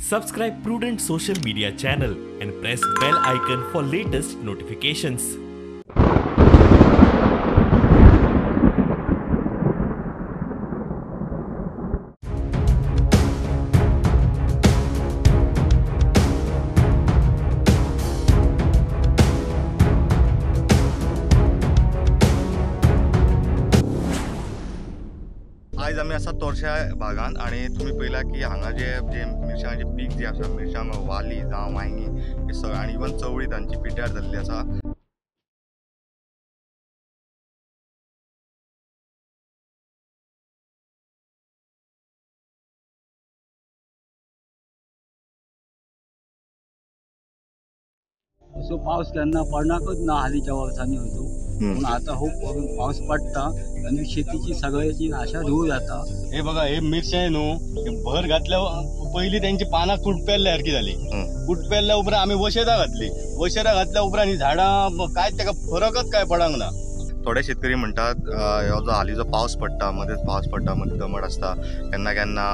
Subscribe Prudent Social Media channel and press bell icon for latest notifications. आयज आमी आसा तोरश्या भागांत आनी तुमी पळयला की हांगा जे जे मिरसांगाचे पीक जे आसा, मिरसांग, वाली जावं वांयगी हे सगळें आनी इवन चवळी तांची पिड्ड्यार जाल्ली आसा. असो पावस केन्ना पडनाकच ना हालींच्या वर्सांनी असो, पूण आतां हो पावस पडटा आनी शेतीची सगळ्याची नाशाधूव जाता. हे बघा, हे मिरसांग न्हू भर घातल्या पयलीं तेंची पानां कुटपेल्ल्या सारकी जाली. कुटपेल्ल्या उपरांत आमी वशेदां घातली. वशेदां घातल्या उपरांत ही झाडां कांयच तेका फरकच काय पडूंक ना. थोडे शेतकरी म्हणटात हो जो हालीं जो पावस पडटा, मदेंच पावस पडटा, मदें दमट आसता, केन्ना केन्ना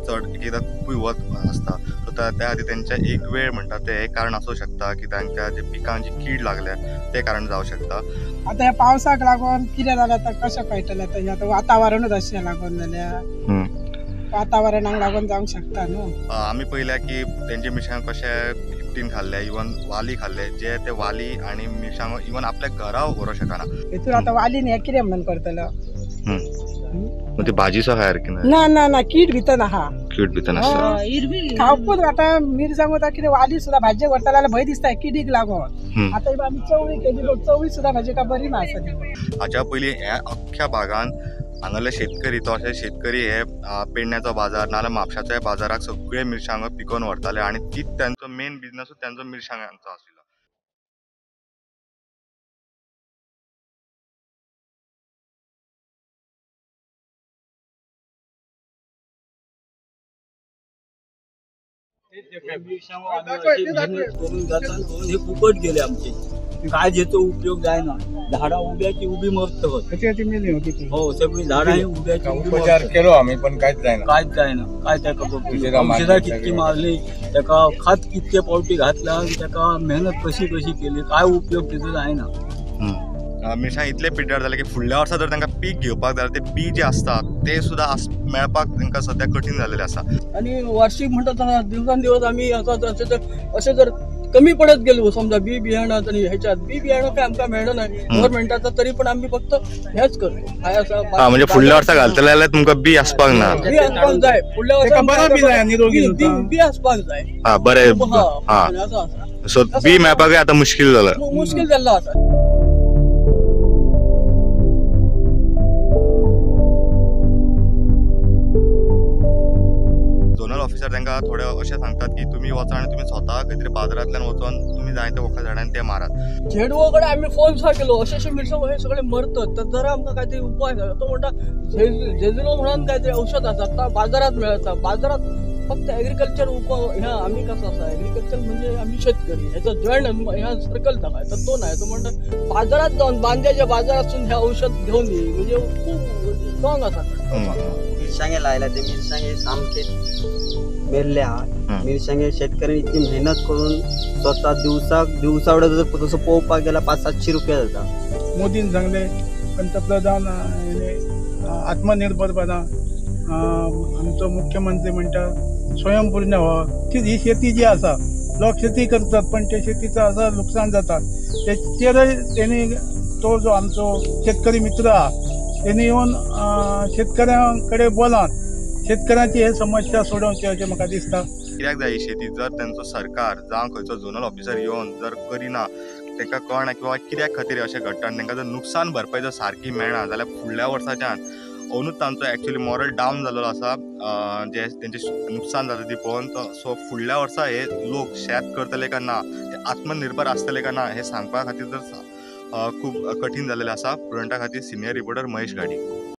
चड एक एकदां खुबूय वत आसता, सो त्या खातीर तेंचे एक वेळ म्हणटा ते हें कारण आसूं शकता की तांकां जे पिकांक जी कीड लागल्या तें कारण जावं शकता. आतां ह्या पावसाक लागून कितें जालें आतां कशें कळटलें? आतां आतां वातावरणूच अशें लागून जाल्यार वातावरणाक लागून जावंक शकता न्हू. आमी पळयल्या की तेंचे मिरसांग कशें इफ्टीन खाल्ले, इवन वाली खाल्ले, जे ते वाली आनी मिरसांगो इवन आपल्या घरा व्हरूंक शकना. हितून आतां वालीन हें कितें म्हणून करतलो? ती भाजी सो खायर की ना ना ना, कीड भितर आहा, कीड भितर आसता. खावपूच आतां मिरसांगो आतां कितें वाली सुद्दां भाजये व्हरता जाल्यार भंय दिसता किडीक लागून. आतां आमी चवळी केली, चवळी सुद्दां भाजी काय बरी ना आसा. हाच्या पयलीं ह्या अख्ख्या भागान हांगासरले शेतकरी, तशे शेतकरी हे पेडण्याचो बाजार नाजाल्यार म्हापशाच्या बाजाराक सगळे मिरसांगो पिकोवन व्हरताले आनी तीच तांचो मेन बिजनसूच तांचो मिरसांगांचो आशिल्लो. मेहनत करून जाता हे फुकट गेले आमचे, काय जेचो उपयोग जायना. झाडां उब्याची उबी मरत हो, सगळी झाडां उब्याची उपचार केलो आमी पण कांयच जायना, कांयच जायना. काय ताका औषधां कितकी मारली, ताका खत कितके पावटी घातला, ताका मेहनत कशी कशी केली, काय उपयोग तेजो जायना. मिरसांग इतले पिड्ड्यार जाले की फुडल्या वर्सा जर तांकां पीक घेवपाक जाल्यार ते बी जे आसता ते सुद्दां मेळपाक तांकां सद्या कठीण जाल्लें आसा. आनी वार्षिक म्हणटा तसो दिवसान दिवस आमी अशें जर कमी पडत गेलो, समजा बी बियाणां आनी ह्याच्यात बी बियाणां काय आमकां मेळना गव्हर्मेंटाचो, तरी पण आमी फक्त हेच करतो. म्हणजे फुडल्या वर्सा घालतले जाल्यार तुमकां बी आसपाक ना, बी आसपाक जाय फुडल्या वर्सा, बी आसपाक जाय. हा बरें, हा सो बी मेळपाकय आतां मुश्कील जाला, मुश्कील जाल्लो आसा. झोनल ऑफिसर तांकां थोडे अशें सांगतात की तुमी वचा आनी तुमी स्वता खंय तरी बाजारांतल्यान वचोन तुमी जाय ते वखद हाड आनी ते मारात. झेडवो कडेन आमी फोन सुद्दां केलो, अशें अशें मिरसांगो हे सगळे मरतात, तर जरा आमकां कांय तरी उपाय सांगा. तो म्हणटा झेझलो म्हणून काय तरी औषध आसा, बाजारात मेळता. बाजारात फक्त एग्रीकल्चर उपाय ह्या आमी कसो आसा, एग्रीकल्चर म्हणजे आमी शेतकरी, हेचो जॉयंट ह्या सर्कल जाता, तर तो नाही. तो म्हणटा बाजारात जावन बांद्याच्या बाजारातसून हे औषध घेवन ये, म्हणजे खूब रॉंग आसा. मिरसांगे लायला ते मिरसांगे सामके मेल्ले आहा. मिरसांगे शेतकऱ्यांनी इतली मेहनत करून स्वतः दिवसाक दिवसावडे जर तसो पळोवपाक गेल्यार 500-700 रुपया जाता. मोदीन सांगले पंतप्रधान आत्मनिर्भर बना, आमचो मुख्यमंत्री म्हणटा स्वयंपूर्ण व्हा. ती ही शेती जी आसा, लोक शेती करतात पण ते शेतीचं असं नुकसान जाता, तेचेरय तेणी तो जो आमचो शेतकरी मित्र आहा तेणी येवन शेतकऱ्यां कडेन बोलान शेतकऱ्यांची हे समस्या सोडोवची अशें म्हाका दिसता. कित्याक जाय शेती जर तांचो सरकार जावं खंयचो झोनल ऑफिसर येवन जर करिना, तांकां कळना किंवा कित्याक खातीर अशें घडटा आनी तांकां जर नुकसान भरपाय जर सारकी मेळना जाल्यार फुडल्या वर्साच्यान अंदूच तांचो एक्चुअली मॉरल डावन जाल्लो आसा, जे तेंचें नुकसान जाता ती पळोवन. सो फुडल्या वर्सा हे लोक शेत करतले काय ना, ते आत्मनिर्भर आसतले काय ना हें सांगपा खातीर जर खूब कठीण जाल्लें आसा. प्रुडंटा खातीर सिनियर रिपोर्टर महेश घाडी.